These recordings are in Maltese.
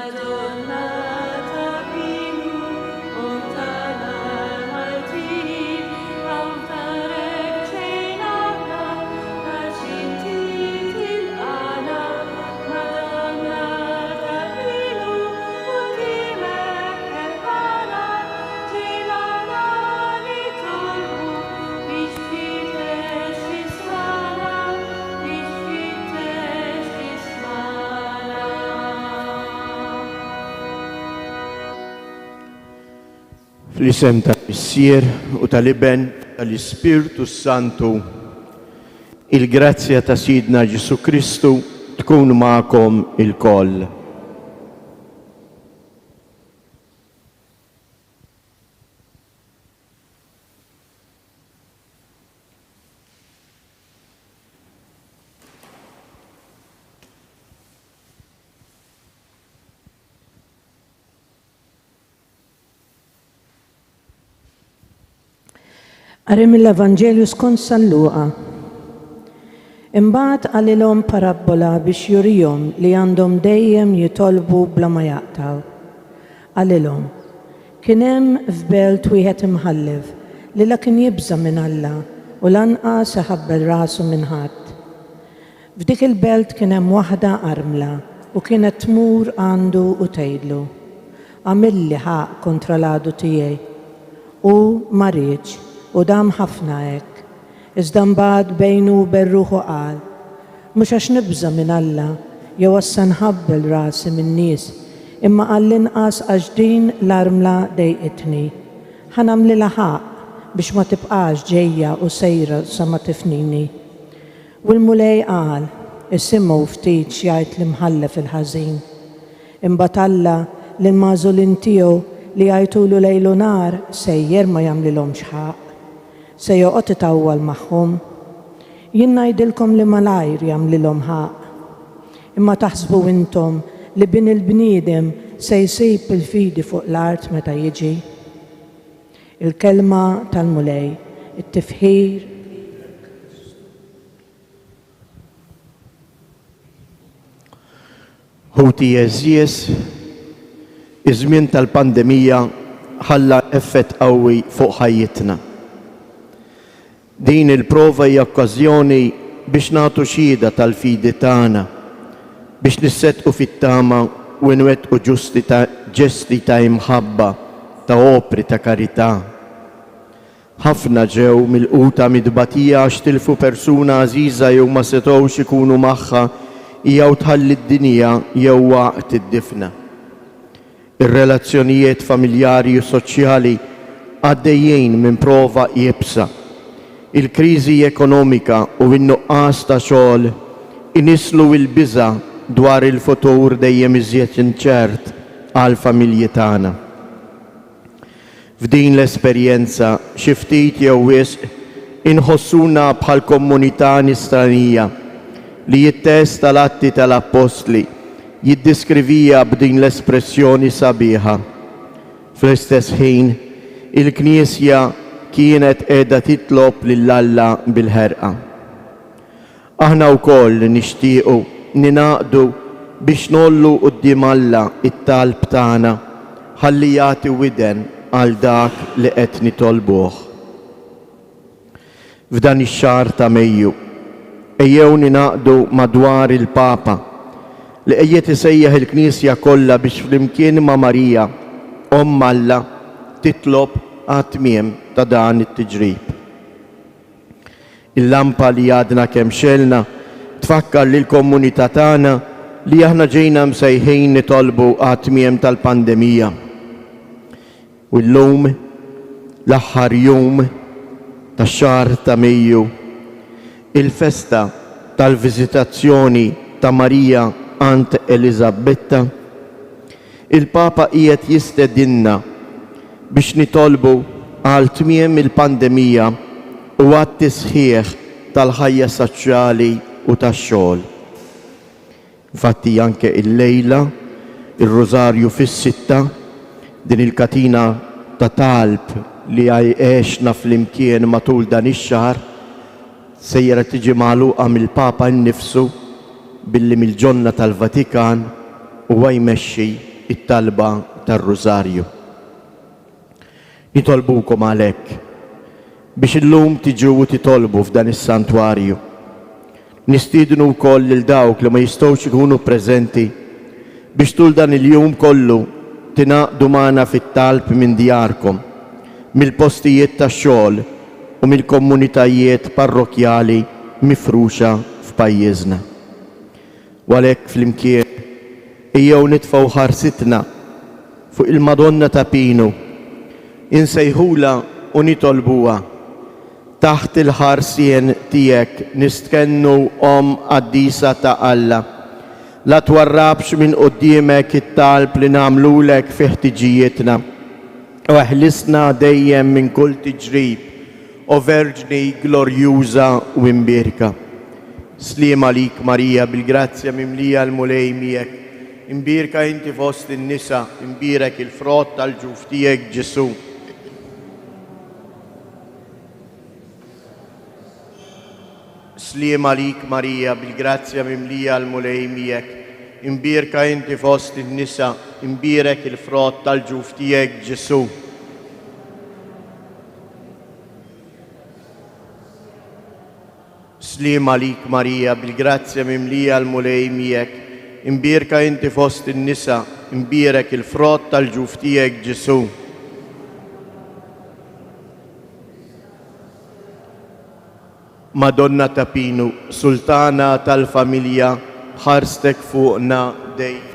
Madonna ta' Pinu, Omm tal-Maltin, Hawn f'darek ġejna aħna għax inti tilqagħna. Madonna ta' Pinu, quddiemek ħerqana, ġejna aħna nitolbu biex tfittex tismagħna, biex tfittex tismagħna. Fl-isem tal-Missier u tal-Iben u tal-Ispirtu s-Santu, il-grazzja ta' Sidna Ġesù Kristu tkun magħkom ilkoll. Qari mill-Evanġelju skont San Luqa. Imbagħad qalilhom parabbola biex jurihom li għandhom dejjem jitolbu bla ma jaqtgħu. Qalilhom, Kien hemm f'belt wieħed imħallef li la kien jibża' minn Alla u lanqas iħabbel rasu minn ħadd. F'dik il-belt kien hemm waħda armla u kienet tmur għandu u tgħidlu, 'Agħmilli ħaqq kontra l-għadu tiegħi. Hu ma riedx u dam ħafna hekk. Iżda mbagħad bejnu u ben ruħu qal, 'Mhux għax nibża' minn Alla jew għax se nħabbel rasi min-nies, imma għall-inqas għax din l-armla dejqitni. Ħa nagħmlilha ħaqq biex ma tibqax ġejja u sejra sa ma tifnini. U l-Mulej qal, Isimgħu ftit x'jgħid l-imħallef il-ħażin. Imbagħad Alla, lill-magħżulin tiegħu li jgħajtulu lejl u nhar sejjer ma jagħmlilhomx ħaqq? Se joqgħod itawwal magħhom? Jien ngħidilkom li malajr jagħmlilhom ħaqq. Imma taħsbu intom li Bin il-bniedem se jsib il-fidi fuq l-art meta jiġi? Il-Kelma tal-Mulej, It-tifħir lilek, Kristu. Ħuti għeżież, iż-żmien tal-pandemija ħalla effett qawwi fuq ħajjitna. Din il-prova hija okkażjoni biex nagħtu xhieda tal-fidi tagħna, biex nisseddqu fit-tama u nwettqu ġusti ta' ġesti ta' imħabba, ta' opri ta' karità. Ħafna ġew milquta mit-tbatija għax tilfu persuna għażiża jew ma setgħux ikunu magħha hija u tħalli d-dinja jew waqt id-difna. Ir-relazzjonijiet familjari u soċjali għaddejjin minn prova iebsa. Il-kriżi ekonomika u n-nuqqas ta' xogħol inisslu l-biża' dwar il-futur dejjem iżjed inċert għall-familji tagħna. F'din l-esperjenza, xi ftit jew wisq, inħossuna bħal komunità nisranija li t-test tal-Atti tal-Appostli jiddiskrivija b'din l-espressjoni sabiħa. Fl-istess ħin, il-Knisja kienet qiegħda titlob lil Alla bil-ħerqa. Aħna wkoll nixtiequ ningħaqdu biex ngħollu quddiem Alla t-talb tagħna ħalli jagħti widen għal dak li qed nitolbuh. F'dan ix-xahar ta' Mejju, ejjew ningħaqdu madwar il-Papa li qiegħed isejjaħ il-Knisja kollha biex flimkien ma' Marija, Omm Alla, titlob għat-tmiem ta' dan it-tiġrib. Il-lampa li għadna kemm xegħlna tfakkar lill-komunità tagħna li aħna ġejna msejħin nitolbu għat-tmiem tal-pandemija. U llum, l-aħħar jum tax-xahar ta' Mejju, il-festa tal-Viżitazzjoni ta' Marija għand Eliżabetta, Il-Papa qiegħed jistedinna biex nitolbu għal tmiem il-pandemija u għat-tisħiħ tal-ħajja soċjali u tax-xogħol. Infatti anke illejla, ir-Rużarju fis-sitta, din il-katina ta' talb li għexna flimkien matul dan ix-xahar, sejra tiġi magħluqa mill-Papa innifsu billi mill-ġonna tal-Vatikan huwa jmexxi. t-talba tar-Rużarju. Nitolbukom għalhekk biex illum tiġu u titolbu f'dan is-santwarju. Nistiednu wkoll lil dawk li ma jistgħux ikunu preżenti biex tul dan il-jum kollu tingħaqdu magħna fit-talb minn djarkom, mill-postijiet tax-xogħol u mill-komunitajiet parrokkjali mifruxa f'pajjiżna. U għalhekk flimkien ejjew nitfgħu ħarsitna fuq il-Madonna ta' Pinu, insejħulha u nitolbuha, Taħt il-ħarsien tiegħek nistkennu Omm qaddisa ta' Alla. La twarrabx minn quddiemek it-talb li nagħmlulek fi ħtiġijietna, u eħlisna dejjem minn kull tiġrib, O Verġni glorjuża u imbierka. Sliem għalik Marija bil-grazzja mimlija l-Mulej miegħek, imbierka inti fost in-nisa, imbierek il-frott tal-ġuf tiegħek Ġesù. Sliem għalik Marija bil-grazzja mimlija l-Mulej miegħek, imbierka inti fost in-nisa, imbierek il-frott tal-ġuf tiegħek Ġesù. Sliem għalik Marija, bil-grazzja mimlija l-Mulej miegħek, imbierka inti fost in-nisa, imbierek il-frott tal-ġuf tiegħek Ġesù. Madonna ta' Pinu, Sultana tal-familja, b'ħarstek fuqna dejjem.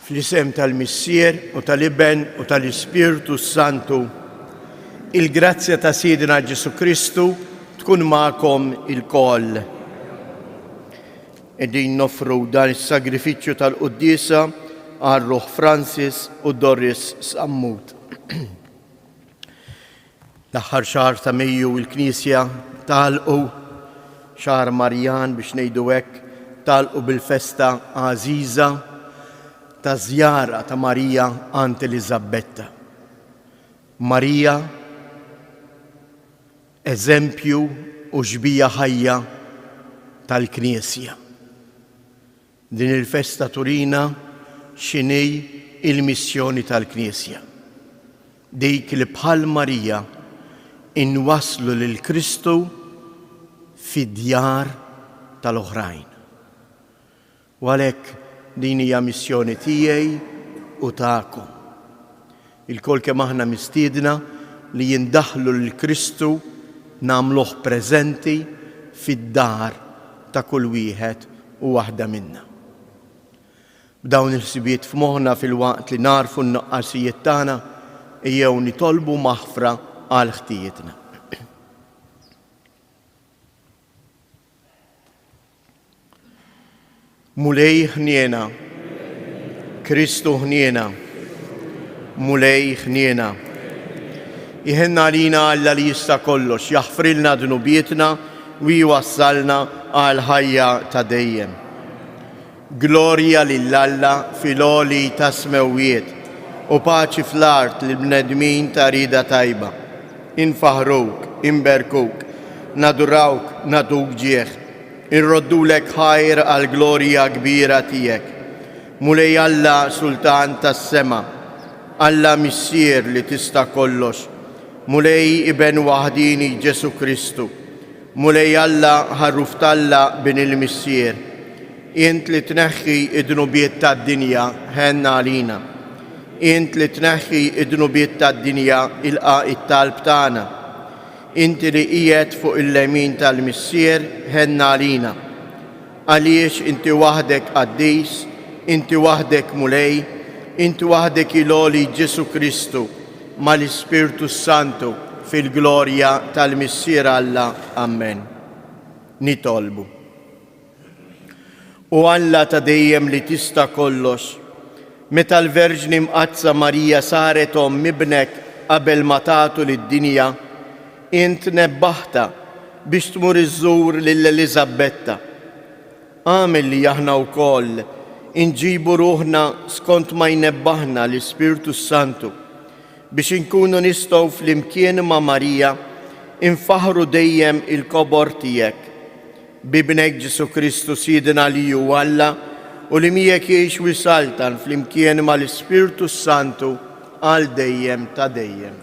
Fl-isem tal-Missier u tal-Iben u tal-Ispirtu s-Santu, il-grazzja ta' Sidna Ġesù Kristu tkun magħkom ilkoll. Qegħdin noffru dan is-sagrifiċċju tal-quddiesa għal ruħ Francis u Doris Sammut. L-aħħar xahar ta' Mejju il-Knisja tagħlqu, xahar Marjan biex ngħidu hekk, tagħlqu bil-festa għażiża ta' żjara ta' Marija għand Eliżabbetta. Marija eżempju u xbija ħajja tal-Knisja. Din il-festa turina x'inhi l-missjoni tal-Knisja, dik li bħal Marija inwasslu lil Kristu fid-djar tal-oħrajn. U għalhekk din hija missjoni tiegħi u tagħkom. Ilkoll kemm aħna mistiedna li jindaħlu lil Kristu nagħmluh preżenti fid-dar ta' kull wieħed u waħda minna. B'dawn il-ħsibijiet f'moħħna filwaqt li nagħrfu n-nuqqasijiet tagħna, ejjew nitolbu maħfra għal ħtijietna. Mulej ħniena. Kristu ħniena. Mulej ħniena. Iħenna għalina Alla li jista' kollox, jaħfrilna dnubietna u jwassalna għal ħajja ta' dejjem. Glorja lil Alla fil-għoli tas-smewwiet u paċi fl-art lill-bnedmin ta' rieda tajba. Infaħħruk, inberkuk, nadurawk, nagħtuk ġieħ. Inroddulek ħajr għall-glorja kbira tiegħek. Mulej Alla Sultan tas-sema, Alla Missier li tista' kollox, Mulej Iben waħdieni Ġesù Kristu, Mulej Alla Ħaruf t'Alla Bin il-Missier, int li tneħħi d-dnubiet tad-dinja, ħenn għalina. Int li tneħħi d-dnubiet tad-dinja, ilqa' t-talb tagħna. Inti li qiegħed fuq il-lemin tal-Missier, ħenn għalina. Għaliex inti waħdek qaddis, inti waħdek Mulej, inti waħdek il-għoli Ġesù Kristu, mal-Ispirtu s-Santu, fil-glorja tal-Missier Alla. Ammen. Nitolbu. O Alla ta' dejjem li tista' kollox, meta l-Verġni Mqaddsa Marija saret omm Ibnek qabel ma tagħtu lid-dinja, int nebbaħtha biex tmur iżżur lil Eliżabbetta. Agħmel li aħna wkoll inġibu ruħna skont ma jnebbaħna l-Ispirtu s-Santu, biex inkunu nistgħu flimkien ma' Marija infaħħru dejjem il-kobor tiegħek. B'Ibnek Ġesù Kristu Sidna li hu Alla u li miegħek jgħix u jsaltan flimkien mal-Ispirtu s-Santu għal dejjem ta' dejjem.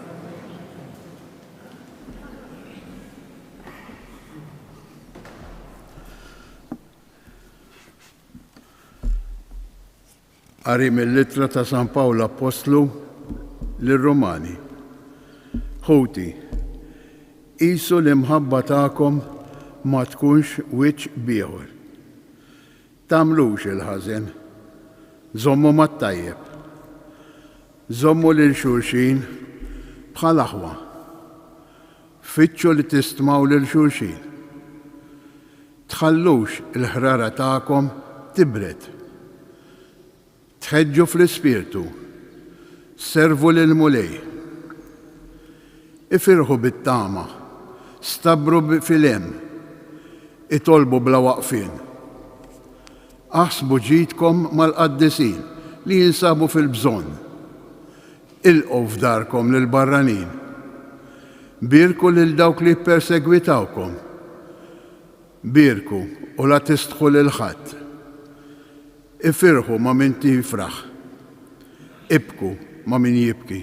Qari mill-Ittra ta' San Pawl Appostlu lir-Rumani. Ħuti, qisu l-imħabba tagħkom ma tkunx wiċċ b'ieħor. Tagħmlux il-ħażen, żommu mat-tajjeb. Żommu lil xulxin bħal aħwa. Fittxu li tistmaw lil xulxin. Tħallux il-ħrara tagħkom tibred. Tħeġġu fl-Ispirtu. Servu lill-Mulej. Ifirħu bit-tama. Stabru fil-hemm. Itolbu bla waqfien. Aħsbu ġidkom mal-qaddisin li jinsabu fil-bżonn. Ilqgħu f'darkom lill-barranin. Bierku lil dawk li jippersegwitawkom. Bierku u la tistħu lil ħadd. Ifirħu ma' min jifraħ. Ibku ma' min jibki.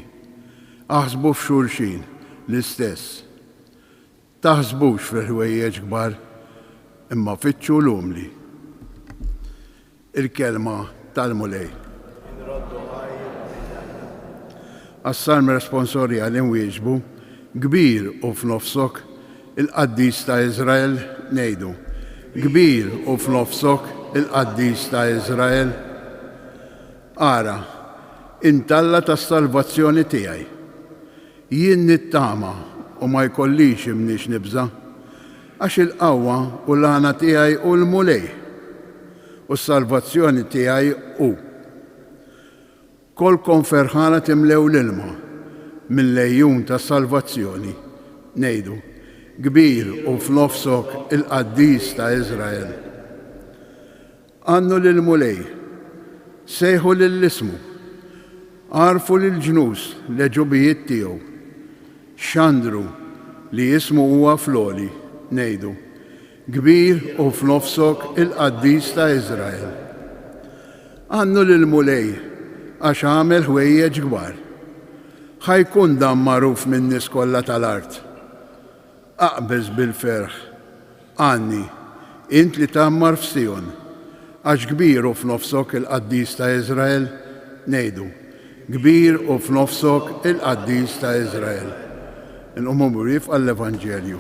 Aħsbu f'xulxin l-istess. Taħsbux fil-ħwejjeġ kbar, imma fittxu l-umli. Il-Kelma tal-Mulej. Għas-Salm Responsorjali nwieġbu, Kbir hu f'nofsok il-Qaddis ta' Iżrael, ngħidu, Kbir hu f'nofsok il-Qaddis ta' Iżrael. Ara, int Alla tas-salvazzjoni tiegħi. Jien nittama u ma jkollix imniex nibża', għax il-qawwa u l-għana tiegħi hu l-Mulej, u s-salvazzjoni tiegħi hu. Kollkom ferħana timlew l-ilma mill-għejun tas-salvazzjoni, ngħidu, Kbir hu f'nofsok il-Qaddis ta' Iżrael. Għannu lill-Mulej, sejħu lil ismu, għarrfu lill-ġnus l-għeġubijiet tiegħu, xandru li ismu huwa fl-għoli, ngħidu, Kbir hu f'nofsok il-Qaddis ta' Iżrael. Għannu lill-Mulej għax għamel ħwejjeġ kbar. Ħa jkun dan magħruf min-nies kollha tal-art. Aqbeż bil-ferħ, għanni, int li tgħammar f'Sijon, għax kbir hu f'nofsok il-Qaddis ta' Iżrael, ngħidu, Kbir hu f'nofsok il-Qaddis ta' Iżrael. Inqumu bil-wieqfa għall-Evanġelju.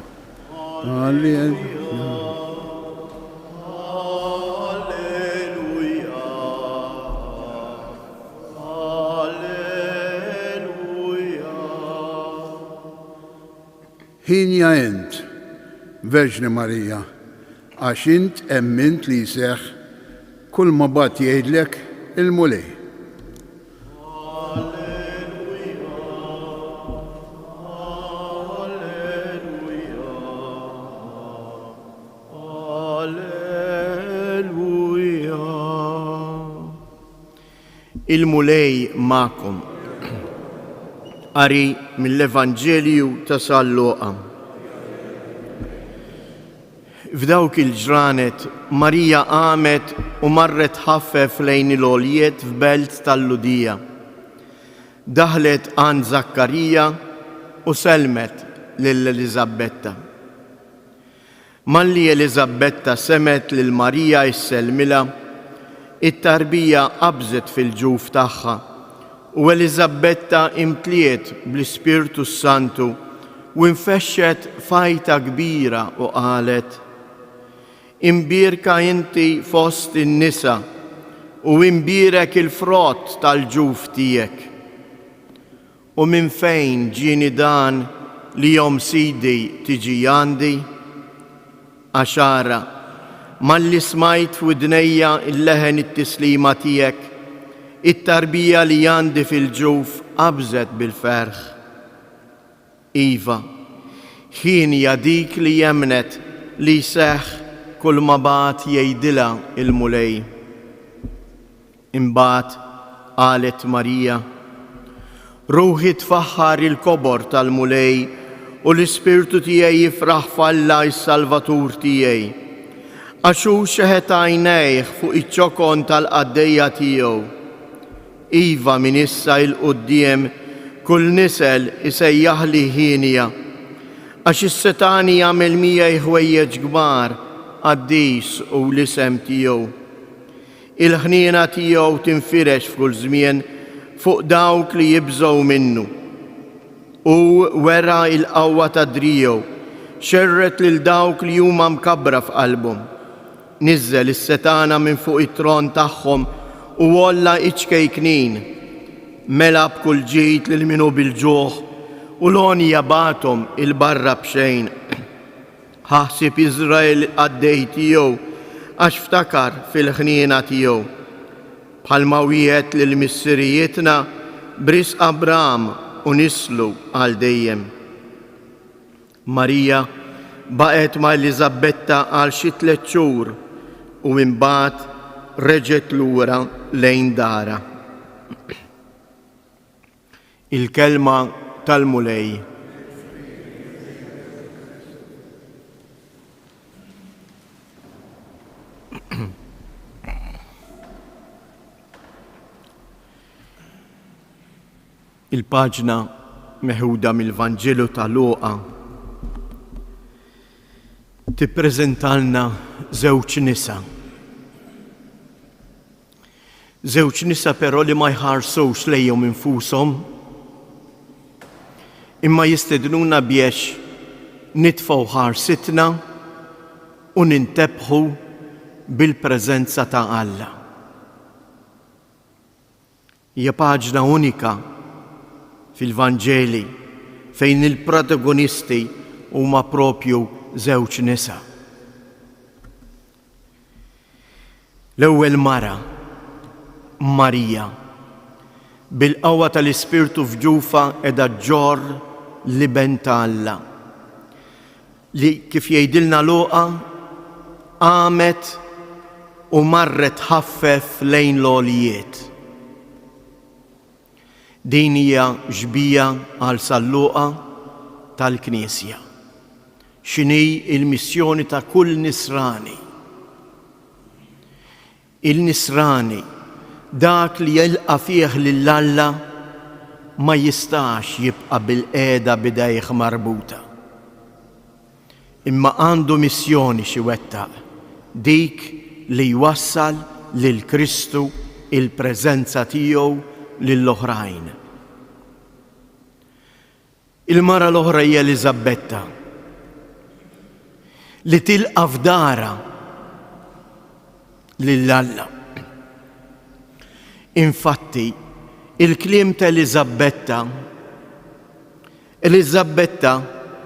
Hienja int, Verġni Marija, għax int emmint li jseħħ kulma bagħat jgħidlek il-Mulej. Il-Mulej magħkom. Qari mill-Evanġelju ta' San Luqa. F'dawk il-ġranet, Marija qamet u marret tħaffef lejn il-għoljiet f'belt tal-Lhudija. Daħlet għand Żakkarija u sellmet lil Eliżabbetta. Malli Eliżabbetta semgħet lil Marija issellmilha, it-tarbija qabżet fil-ġuf tagħha U Eliżabbetta imtliet bl-Ispirtu s-Santu u infexxet f'għajta kbira u qalet, Imbierka inti fost in-nisa, u imbierek il-frott tal-ġuf tiegħek. U minn fejn ġieni dan li omm Sidi tiġi għandi? Għax ara, malli smajt f'widnejja l-leħen it-tislima tiegħek, it-tarbija li għandi fil-ġuf qabżet bil-ferħ. Iva, hienja dik li emmnet li jseħħ kulma bagħat jgħidilha l-Mulej. Imbagħad qalet Marija, Ruħi tfaħħar il-kobor tal-Mulej u l-ispirtu tiegħi jifraħ f'Alla s-Salvatur tiegħi. Għax hu xeħet għajnejh fuq iċ-ċokon tal-qaddejja tiegħu. Iva minn issa 'l quddiem kull nisel isejjaħli hienja. Għax is-setgħani jagħmel miegħi ħwejjeġ kbar, qaddis hu l-isem tiegħu. Il-ħniena tiegħu tinfirex f'kull żmien fuq dawk li jibżgħu minnu. Hu wera l-qawwa ta' driegħu, xerred lil dawk li huma mkabbra f'qalbhom. Niżżel is-setgħana minn fuq it-tron tagħhom u għolla iċ-ċkejknin. Mela b'kull ġid lil min hu bil-ġuħ u l-għonja bagħathom 'il barra b'xejn. Ħa ħsieb Iżrael il-qaddej tiegħu, għax ftakar fil-ħniena tiegħu. Bħalma wiegħed lil missirijietna b'risq Abram u nislu għal dejjem. Marija baqgħet ma' Eliżabbetta għal xi tlett xhur u imbagħad reġgħet lura lejn darha. Il-Kelma tal-Mulej. Il-paġna meħuda mill-Vanġelu ta' Luqa tippreżentalna żewġ nisa. Żewġ nisa però li ma jħarsux lejhom infushom, imma jistednuna biex nitfgħu ħarsitna u nintebħu bil-preżenza ta' Alla. Hija paġna unika fil-Vanġeli fejn il-protagonisti huma propju żewġ nisa. L-ewwel mara, Marija, bil-qawwa tal-Ispirtu f'ġufha qiegħda ġġorr l-Iben ta' Alla, li kif jgħidilna Luqa, qamet u marret tħaffef lejn l-għoljiet. Din hija xbieha għal San Luqa tal-Knisja. X'inhi l-missjoni ta' kull Nisrani? Il-Nisrani, dak li jilqa' fih lil Alla, ma jistax jibqa' bilqiegħda b'idejh marbuta. Imma għandu missjoni x'iwettaq, dik li jwassal lil Kristu il-preżenza tiegħu lill-oħrajn. Il-mara l-oħra hija Eliżabbetta, li tilqa' f'darha lil Alla. Infatti, il-kliem ta' Eliżabbetta, Eliżabbetta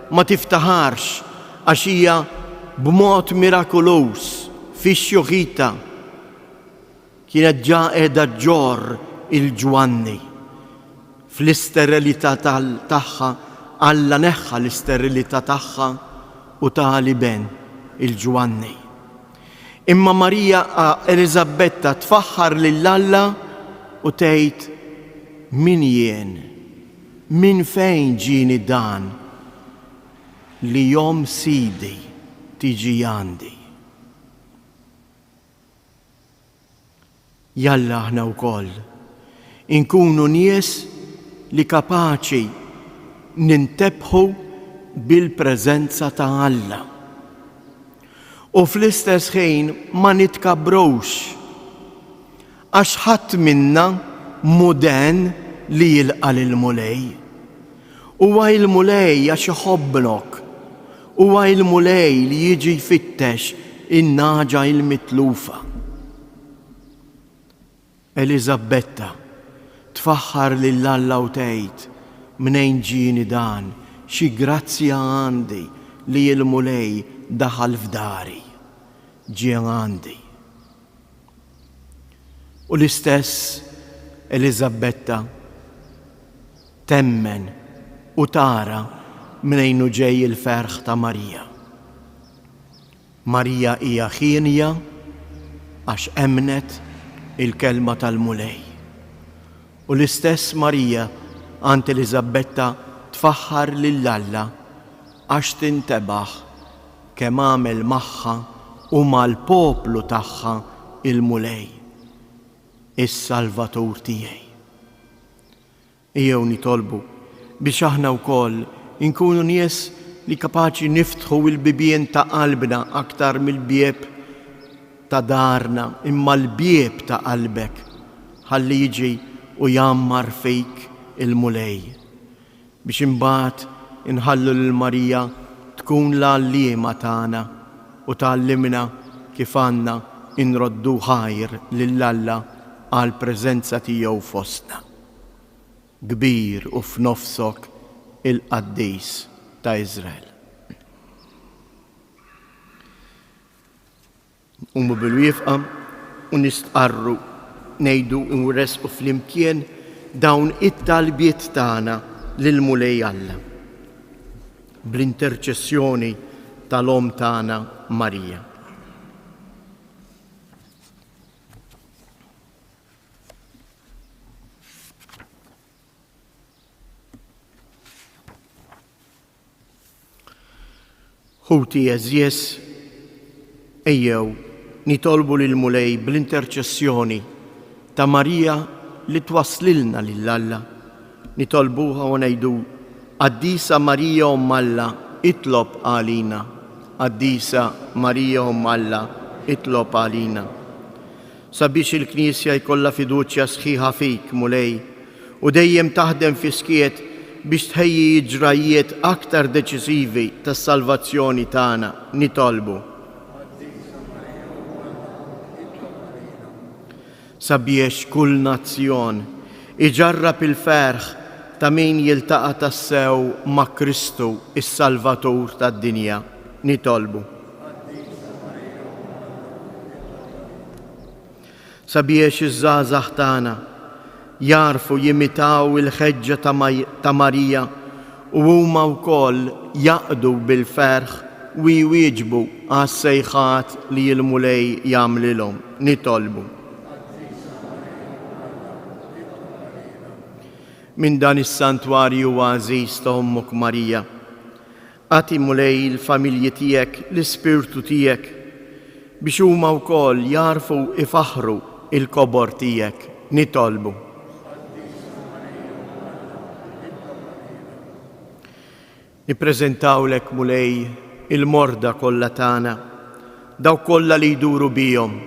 ma tiftaħarx għax hija b'mod mirakoluż fix-xjuħita Kienet ġa qiegħda ġġorr 'il Ġwanni. Fl-isterilità tagħha, Alla neħħa l-isterilità tagħha u ta l-iben, 'il Ġwanni. Imma Marija Eliżabbetta tfaħħar lil Alla u tgħid, Min jien? Minn fejn ġieni dan li omm Sidi tiġi għandi? Jalla aħna wkoll inkunu nies li kapaċi nintebħu bil-preżenza ta' Alla. U fl-istess ħin ma nitkabbrux għax ħadd minna mhu den li jilqa' lill-Mulej. Huwa il-Mulej għax iħobbnok. Huwa il-Mulej li jiġi jfittex in-nagħġa il-mitlufa. Eliżabbetta tfaħħar lil Alla u tgħid, Mnejn ġieni dan, xi grazzja għandi li l-Mulej daħal f'dari, ġie għandi. U l-istess Eliżabbetta temmen u tara mnejn hu ġej il-ferħ ta' Marija. Marija hija hienja għax emmnet il-kelma tal-Mulej. U l-istess Marija għand Eliżabbetta tfaħħar lil Alla għax tintebaħ kemm għamel magħha u mal-poplu tagħha il-Mulej, is-Salvatur tiegħi. Ejjew nitolbu biex aħna wkoll inkunu nies li kapaċi niftħu l-bibien ta' qalbna aktar mill-bieb ta' darna, imma l-bieb ta' qalbek ħalli jiġi u jgħammar fik il-Mulej. Biex imbagħad inħallu lil Marija tkun l-għalliema tagħna u tgħallimna kif għandna nroddu ħajr lil Alla għall-preżenza tiegħu fostna. Kbir hu f'nofsok il-Qaddis ta' Iżrael. Nqumu bil-wieqfa u nistqarru, ngħidu u nressqu flimkien dawn it-talbiet tagħna lill-Mulej Alla bl-interċessjoni tal-Omm tagħna Marija. Ħuti għeżież, ejjew nitolbu lill-Mulej bl-interċessjoni ta' Marija li twasslilna lil Alla. Nitolbuha u ngħidu, Qaddisa Marija Omm Alla, itlob għalina. Qaddisa Marija Omm Alla, itlob għalina. Sabiex il-Knisja jkollha fiduċja sħiħa fik, Mulej, u dejjem taħdem fis-skiet biex tħejji ġrajjiet aktar deċisivi tas-salvazzjoni tagħna, nitolbu. Sabiex kull nazzjon. Iġarrab il-ferħ ta' min jiltaqa' tassew ma' Kristu s-Salvatur tad-dinja. Nitolbu. Sabiex iż-żgħażagħ tagħna jagħrfu jimitaw il-ħeġġa ta' Marija u huma wkoll jaqdu bil-ferħ u jwieġbu għas-sejħat li l-Mulej jagħmlilhom. Nitolbu. Minn dan is-santwarju għażiż ta' Ommok Marija, Agħti, Mulej, il-familji tiegħek l-Ispirtu tiegħek biex huma wkoll jagħrfu jfaħħru l-kobor tiegħek. Nitolbu. Nippreżentawlek, Mulej, il-morda kollha tagħna, dawk kollha li jduru bihom.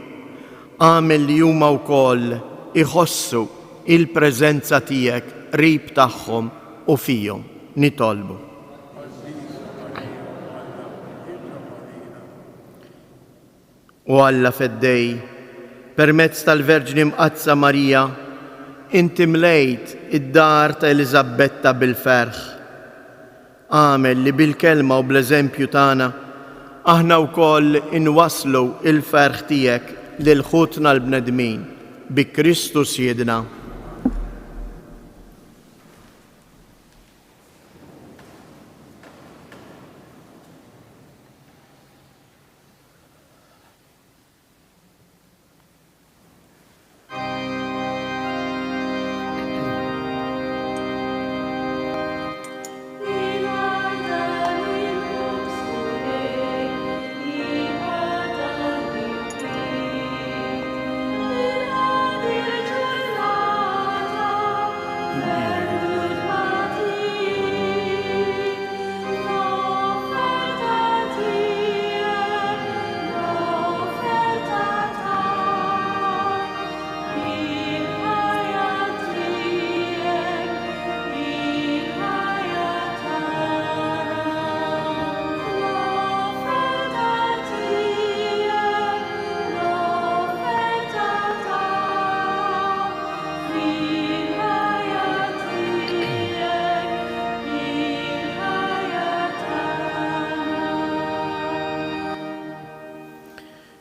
Agħmel li huma wkoll iħossu il-preżenza tiegħek qrib tagħhom u fihom. Nitolbu. O Alla Feddej, permezz tal-Verġni Mqaddsa Marija, inti mlejt id-dar ta' Eliżabbetta bil-ferħ. Agħmel li bil-kelma u bl-eżempju tagħna, aħna wkoll inwasslu l-ferħ tiegħek lil ħutna l-bnedmin, bi Kristu Sidna.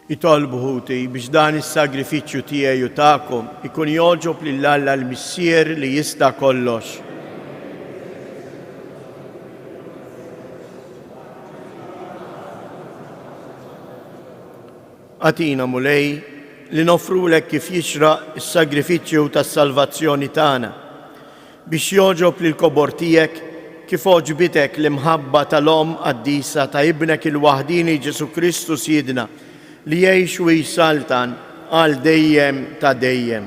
Itolbu ħuti biex dan is-sagrifiċċju tiegħi u tagħkom ikun jogħġob lil Alla l-Missier li jista' kollox. Agħtina, Mulej, li noffrulek kif jixraq is-sagrifiċċju tas-salvazzjoni tagħna, biex jogħġob lill-kobor tiegħek kif għoġbitek l-imħabba tal-Omm qaddisa ta' Ibnek il-waħdieni Ġesù Kristu Sidna, li jgħix u jsaltan għal dejjem ta' dejjem.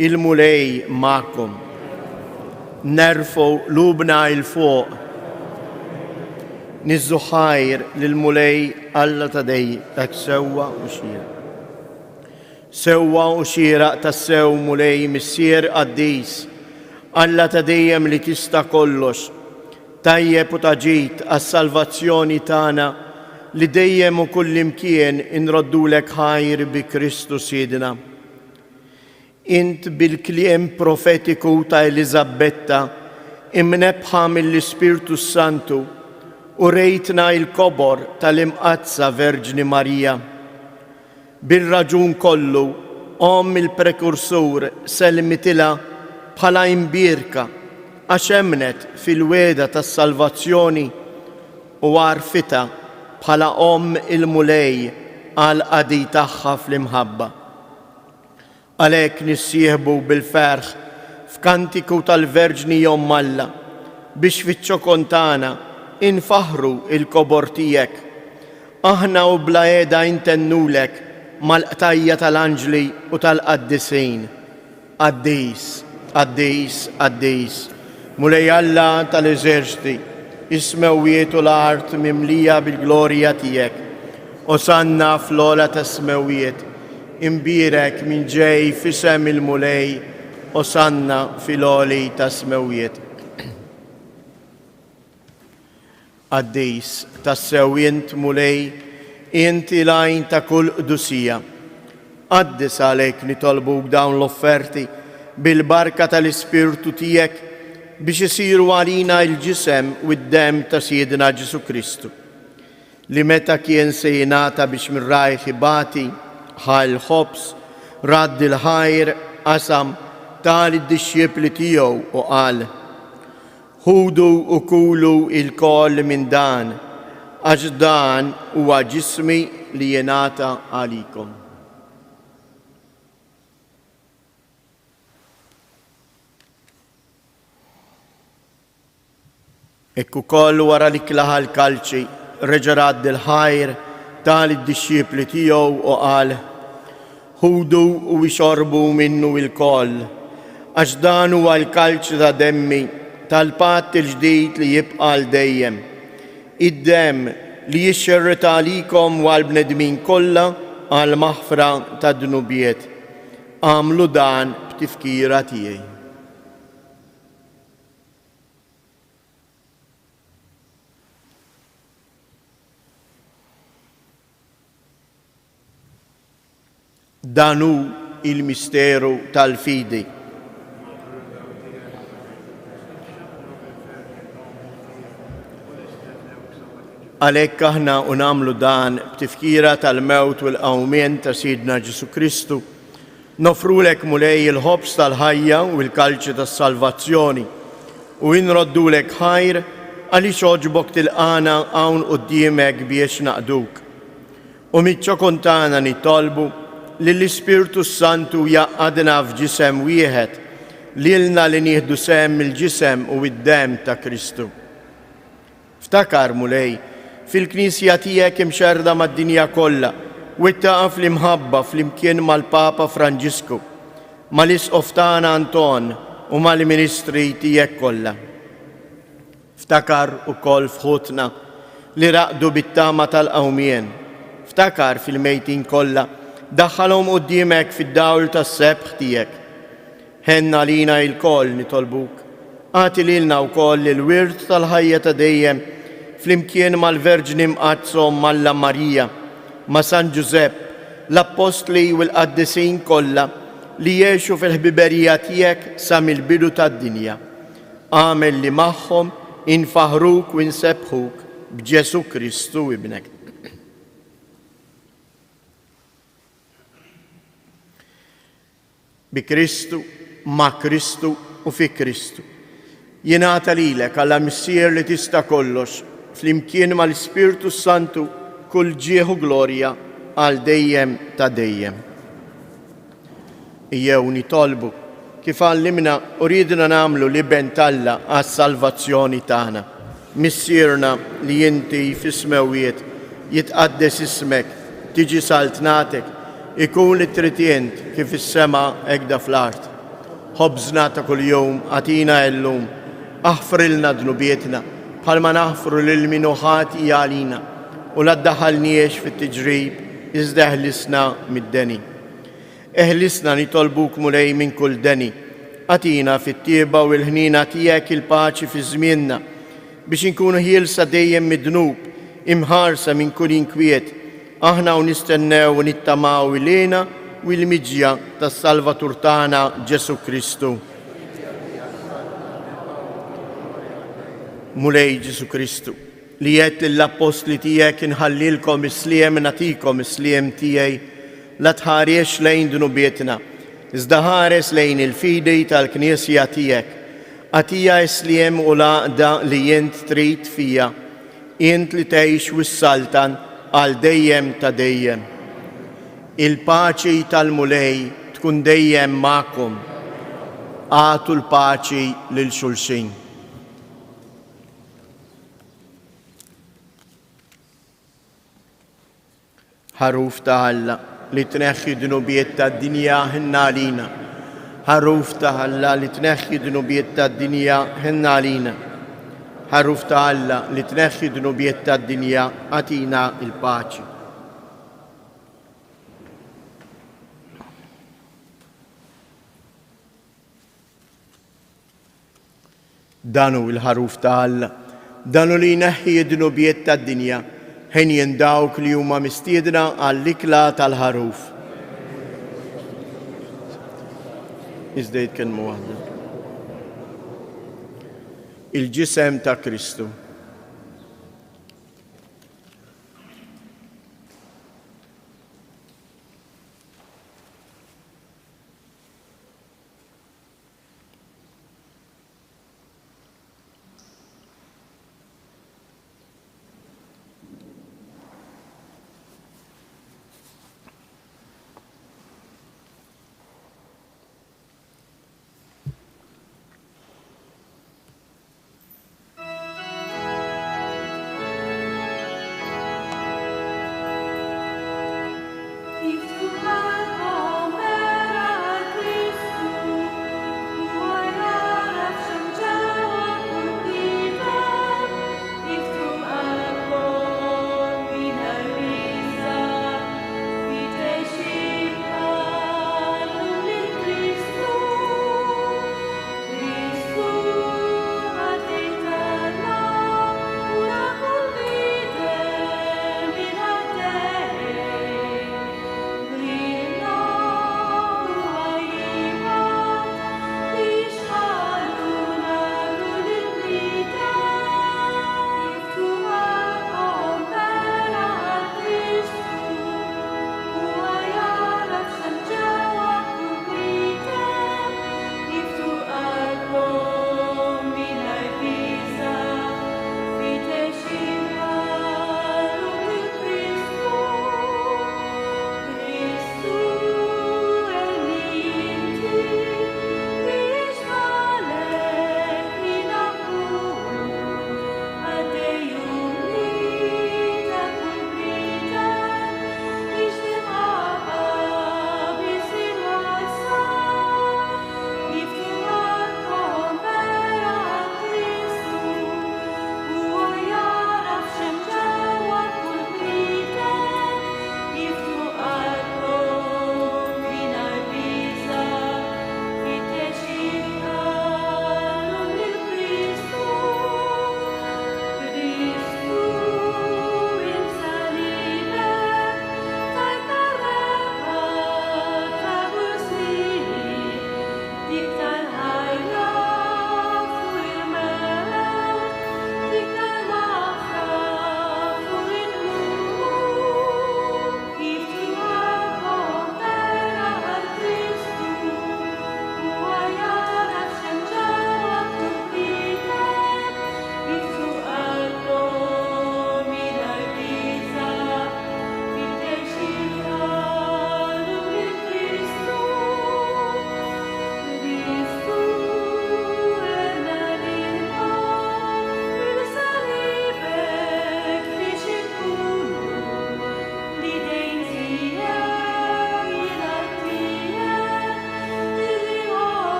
Il-Mulej magħkom. Nerfgħu qlubna 'l fuq. Niżżu ħajr lill-Mulej Alla ta' dejjem, hekk sewwa u xieraq. Sewwa u xieraq tassew Mulej Missier qaddis, Alla ta' dejjem li tista' kollox, tajjeb u ta' ġid għas-salvazzjoni tagħna li dejjem u kullimkien inroddulek ħajr bi Kristu Sidna. Int bil-kliem profetiku ta' Eliżabbetta, imnebbħa mill-Ispirtu s-Santu, urejtna l-kobor tal-Imqaddsa Verġni Marija. Bir-raġun kollu, Omm il-Prekursur sellmitilha bħala imbierka għax emmnet fil-wegħda tas-salvazzjoni u għarfitha bħala Omm il-Mulej għall-qadi tagħha fl-imħabba. Għalhekk nissieħbu bil-ferħ f'kantiku tal-Verġni Omm Alla, biex fiċ-ċokon tagħna infaħħru l-kobor tiegħek. Aħna u bla heda intennulek mal-qtajja' tal-anġli u tal-qaddisin, Qaddis, qaddis, qaddis, Mulej Alla tal-eżerċti, is-smewwiet u l-art mimlija bil-glorja tiegħek. Osanna fl-ogħla tas-smewwiet. Imbierek min ġej f'isem il-Mulej, Osanna fil-għoli tas-smewwiet. Qaddis, tassew int, Mulej, int il-għajn ta' kull qdusija. Qaddis għalhekk nitolbuk dawn l-offerti bil-barka tal-Ispirtu tiegħek biex isiru għalina l-ġisem u d-demm ta' Sidna Ġesù Kristu, li meta kien se jingħata biex minn rajh ibati, ħa l-ħobż, radd il-ħajr, qasam, ta lid-dixxipli tiegħu u qal, Ħudu u kulu ilkoll minn dan, għax dan huwa ġismi li jingħata għalikom. Hekk ukoll wara li klaħa l-kalċi, reġa' radd il-ħajr, ta lid-dixxipli tiegħu u qal, Ħudu u ixorbu minnu ilkoll, għax dan huwa l-kalċi ta' demmi, tal-patt il-ġdid li jibqa' għal dejjem. Id-demm li jixxerred għalikom u għall-bnedmin kollha għall-maħfra tad-dnubiet. Agħmlu dan b'tifkira tiegħi. Dan hu l-misteru tal-fidi. Għalhekk aħna u nagħmlu dan b'tifkira tal-mewt u l-qawmien ta' Sidna Ġesù Kristu, Noffrulek, Mulej, il-ħobż tal-ħajja u l-kalċi tas-salvazzjoni, u inroddulek ħajr għaliex għoġbok tilqagħna hawn quddiemek biex naqduk. U miċ-ċokon tagħna nitolbu li l-Ispirtu s-Santu jgħaqqadna f'ġisem wieħed, lilna li nieħdu sehem mill-ġisem u d-demm ta' Kristu. Ftakar, Mulej, fil-Knisja tiegħek imxerrda mad-dinja kollha, wettaqha fl-imħabba flimkien mal-Papa Franġisku, mal-Isqof tagħna Anton u mal-ministri tiegħek kollha. Ftakar ukoll f'ħutna li raqdu bit-tama tal-qawmien. Ftakar fil-mejtin kollha, daħħalhom quddiemek fid-dawl tas-sebħ tiegħek. Ħenn għalina ilkoll, nitolbuk. Agħti lilna wkoll il-wirt tal-ħajja ta' dejjem, flimkien mal-Verġni Mqaddsa Omm Alla Marija, ma' San Ġużepp, l-Appostli u l-qaddisin kollha li għexu fil-ħbiberija tiegħek sa mill-bidu tad-dinja. Agħmel li magħhom infaħħruk u nsebbħuk b'Ġesù Kristu Ibnek. Bi Kristu, ma' Kristu u fi Kristu. Jingħata lilek, Alla Missier li tista' kollox, flimkien mal-Ispirtu s-Santu, kull ġieħ u glorja għal dejjem ta' dejjem. Ejjew nitolbu, kif għallimna u riedna nagħmlu l-Iben t'Alla għas-salvazzjoni tagħna. Missierna li inti fis-smewwiet, jitqaddes ismek, tiġi saltnatek, ikun li trid int kif fis-sema hekk fl-art. Ħobżna ta' kuljum agħtina illum, aħfrilna dnubietna bħalma naħfru lil min hu ħati għalina, u la ddaħħalniex fit-tiġrib iżda eħlisna mid-deni. Eħlisna nitolbuk Mulej minn kull deni. Agħtina fit-tjieba u l-ħniena tiegħek il-paċi fi żmienna, biex inkunu ħielsa dejjem mid-dnub, imħarsa minn kull inkwiet, aħna u nistennew u nittamaw il-hena u l-miġja tas-Salvatur tagħna Ġesù Kristu. Mulej Ġesù Kristu, li għedt lill-appostli tiegħek inħallilkom is-sliem nagħtikom is-sliem tiegħi, la tħaresx lejn dnubietna, iżda ħares lejn il-fidi tal-Knisja tiegħek. Agħtiha s-sliem u l-għaqda li int trid fiha, int li tgħix u ssaltan għal dejjem ta' dejjem. Il-paċi tal-Mulej tkun dejjem magħkom. Agħtu l-paċi lil xulxin. Ħaruf ta' Alla li tneħħi dnubiet tad-dinja ħenn għalina. Ħaruf ta' Alla li tneħħi dnubiet tad-dinja ħenn għalina. Ħaruf ta' Alla li tneħħi dnubiet tad-dinja agħtina l-paċi. Dan hu l-Ħaruf ta' Alla, dan hu li jneħħi d-dnubiet tad-dinja, henjin dawk li huma mistiedna għall-ikla tal-Ħaruf. Iżda jitkellmu waħda. Il-ġisem ta' Kristu.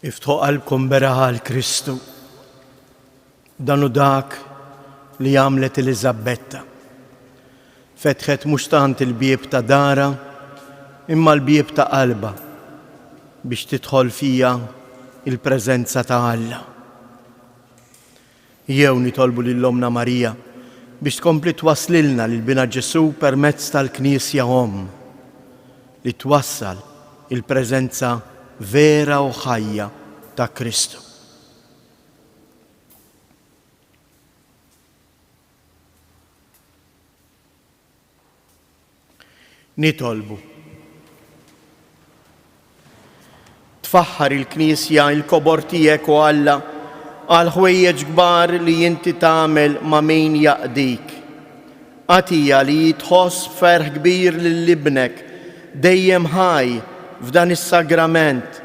Iftħu qalbkom beraħ għal Kristu. Dan hu dak li għamlet Eliżabetta. Fetħet mhux tant il-bieb ta' darha, imma l-bieb ta' qalbha biex tidħol fija il-preżenza ta' Alla. Jew nitolbu lil Ommna Marija biex tkompli twasslilna lil Binha Ġesù permezz tal-Knisja Omm, li twassal il-preżenza vera u ħajja ta' Kristu. Nitolbu. Tfaħħar il-Knisja il-kobor tiegħek o Alla għal ħwejjeġ kbar li inti tagħmel ma' min jaqdik. Agħtiha li hi tħoss b'ferħ kbir lil Ibnek dejjem ħaj f'dan is-sagrament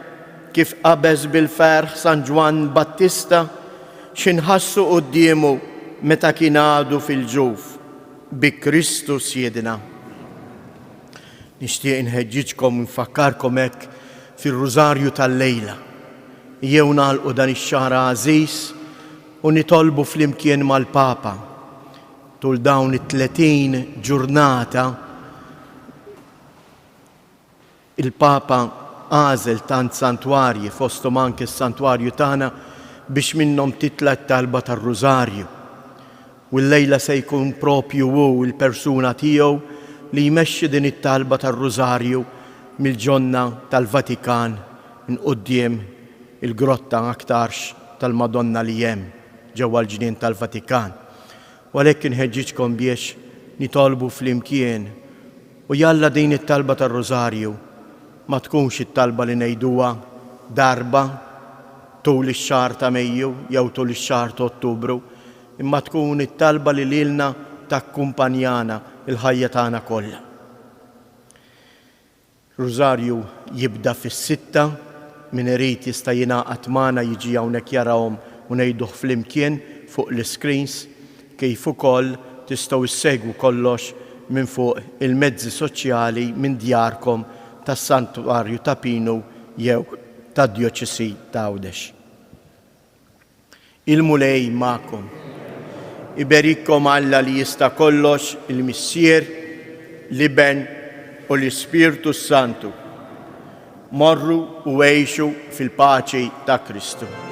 kif qabeż bil-ferħ San Ġwann Battista x'inħassu quddiemu. meta kien għadu fil-ġuf, bi Kristu Sidna. Nixtieq inħeġġiġkom u nfakkarkom hekk fir-Rużarju tal-lejla. Ejjew nagħlqu dan ix-xahar għażiż u nitolbu flimkien mal-Papa tul dawn it-30 ġurnata Il-Papa għażel tant santwarji, fosthom anke s-santwarju tagħna, biex minnhom titla' t-talba tar-Rużarju. U llejla se jkun propju hu, il-persuna tiegħu, li jmexxi din it-talba tar-Rużarju mill-ġonna tal-Vatikan minn quddiem il-grotta aktarx tal-Madonna li hemm ġewwa l-ġnien tal-Vatikan. U għalhekk inħeġġiġkom biex nitolbu flimkien U jalla din it-talba tar-Rużarju ma tkunx it-talba li ngħiduha darba tul ix-xahar ta' Mejju jew tul ix-xahar ta' Ottubru, imma tkun it-talba li lilna takkumpanjana l-ħajja tagħna kollha. Rużarju jibda fis-sitta, min irid jista' jingħaqad magħna jiġi hawnhekk jarahom u ngħiduh flimkien fuq l-iscreens, kif ukoll tistgħu ssegwu kollox minn fuq il-mezzi soċjali minn djarkom tas-Santwarju ta' Pinu jew tad-Djoċesi ta' Għawdex. Il-Mulej magħkom. Iberikkom Alla li jista' kollox, il-Missier, l-Iben u l-Ispirtu s-Santu. Morru u għixu fil-paċi ta' Kristu.